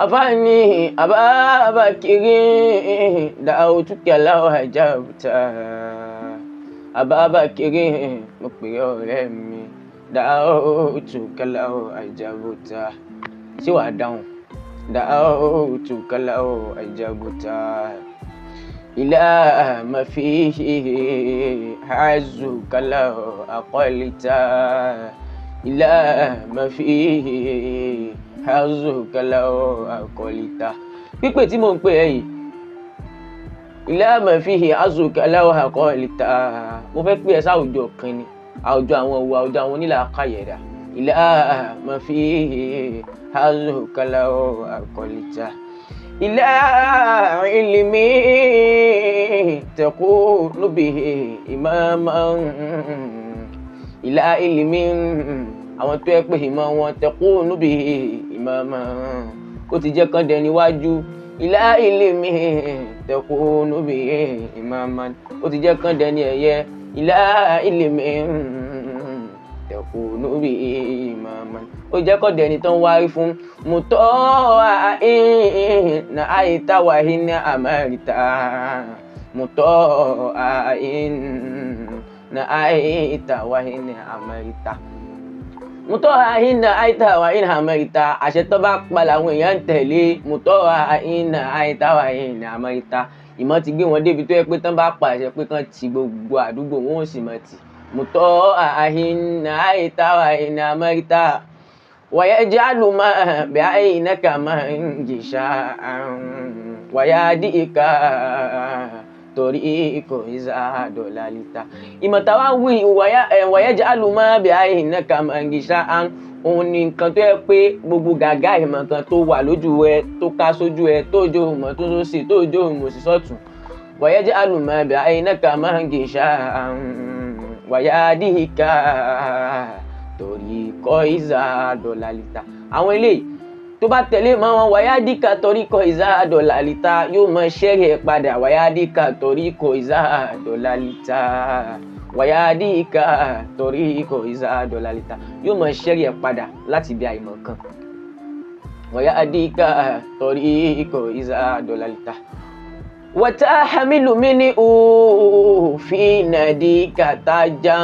Àfáàní Ababakiri da'awtuka law ajabta. Ababakiri, mo pè ọ́ ọ̀rẹ́ mi, da'awtuka law ajabta. Ṣé wàá dáhùn? Da'awtuka law ajabta. Ila ma fihi azzuka law aqalta. Ila ma fihi azzuka law aqalta. Pípè tí mò ń pè ẹ́ yìí, ila ma fihi azzuka law aqalta. Mo fẹ́ pè ẹ́ sáwùjọ kan ni, àwùjọ àwọn òwò, àwùjọ àwọn onílàákàyẹ̀dà. Ila ma fihi azzuka law aqalta. Ila ilmi takunu bihi imaman. Ila ilmi, àwọn tó yẹ pé ìmọ̀ wọn takunu bihi imaman, ó ti jẹ́ kán dẹni wájú. Ila ilmi takunu bihi imaman, ó ti jẹ́ kán dẹni ẹ̀yẹ. Ila ilmi takunu bihi imaman, ó jẹ́ kán dẹni tán wárí fún. Mùtọ́ àìní àìta wàhíní àmàlìta. Mùtọ́ àìní àìta wàhíní àmàlìta. Mùtọ́ àìní àìta wàhíní àmàlìta. Àṣẹ tó bá pa làwọn èèyàn ń tẹ̀lé. Mùtọ́ àìní àìta wàhíní àmàlìta. Ìmọ̀ ti gbé wọn débi tó yẹ pé tán bá pa àṣẹ pé kán ti gbogbo àdúgbò wọn ò sì mọ̀ tì. Mùtọ́ àìní àìta wàhíní àmàlìta. ويجعل ما بعينك من جشاء ويهديك طريق إذا ضللت. Ìmọ̀ táwa ń wí, ويجعل ما بعينك من جشاء, òun ni nǹkan tó yẹ pé gbogbo gàgá ìmọ̀ kan tó wà lójú ẹ, tó ká sójú ẹ, tó jó ìmọ̀ tó sósì, tó jó ìmọ̀ sí sọ́tún. ويجعل ما بعينك من جشاء ويهديك طريق إذا ضللت. Àwọn eléyìí tó bá tẹ̀lé mọ́ wọn, ويهديك طريق إذا ضللت, yóò mọ ṣẹ́rí ẹ̀ padà. ويهديك طريق إذا ضللت. ويهديك طريق إذا ضللت, yóò mọ ṣẹ́rí ẹ̀ padà láti ibi àìmọ̀ kan. ويهديك طريق إذا ضللت. وتحمل منه في ناديك تاجا.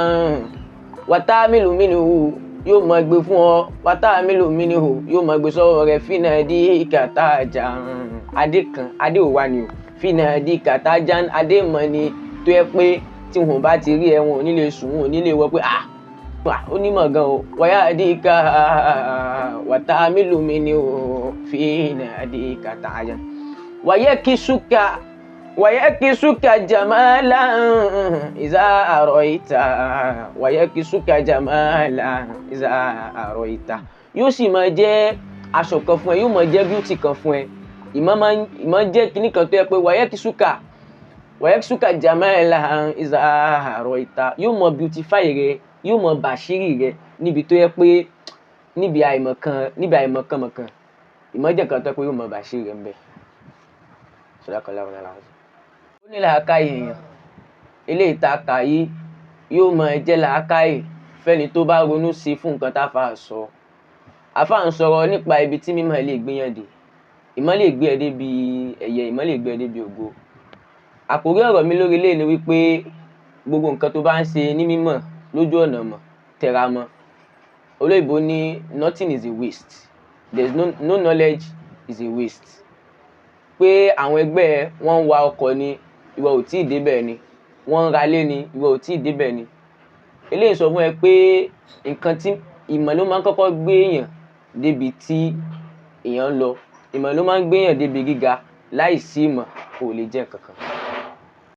وتحمل منه, yóò máa gbé fún ọ. وتحمل منه, yóò máa gbé sọ́wọ́ rẹ̀. في ناديك تاجا, adé kan, adé ò wá ni o. في ناديك تاجا, adé mọ̀ ni tó yẹ pé tí wọn bá ti rí ẹ, wọn ò ní lè sùn, wọn ò ní lè wọ pé ah, onímọ̀ gan o. ويهديك وتحمل منه في ناديك تاجا. ويكسوك ويكسوك جمالا إذا أريت. ويكسوك جمالا إذا أريت, yóò sì máa jẹ́ aṣọ kan fún ẹ, yóò máa jẹ́ beauty kan fún ẹ. Ìmọ̀ máa ìmọ̀ jẹ́ kíní kan tó yẹ pé ويكسوك ويكسوك جمالا إذا أريت, yóò máa beautify rẹ, yóò máa bàṣírí rẹ níbi tó yẹ pé níbi àìmọ̀ kan, níbi àìmọ̀ kan mọ̀kan. Ìmọ̀ jẹ́ kan tó yẹ pé yóò máa bàṣírí rẹ ń bẹ. Sadaqallahu al-azim. Ó ní làákàyè èèyàn, eléyìí tá a kà yìí yóò máa jẹ́ làákàyè fẹ́ni tó bá ronú sí fún nǹkan táfà sọ. Àfáà ń sọ̀rọ̀ nípa ibi tí mímọ̀ lè gbéyàn dé. Ìmọ̀ lè gbé ẹ débi ẹ̀yẹ, ìmọ̀ lè gbé ẹ débi ògo. Àkórí ọ̀rọ̀ mi lórí eléyìí ni wípé gbogbo nǹkan tó bá ń ṣe ní mímọ̀ lójú ọ̀nà mọ̀, tẹra mọ́. Olóyìnbó ní nothing is a waste. There is no knowledge is a waste. Pé àwọn ẹgbẹ́ ẹ wọ́n ń wa ọkọ̀ ni, ìwọ ò tíì débẹ̀ ni. Wọ́n ń ralé ni, ìwọ ò tíì débẹ̀ ni. Eléyìí sọ fún ẹ pé nǹkan tí ìmọ̀ ló máa ń kọ́kọ́ gbé èèyàn débi tí èèyàn ń lọ. Ìmọ̀ ló máa ń gbé èèyàn débi gíga. Láìsí ìmọ̀, o ò lè jẹ́ nǹkan kan.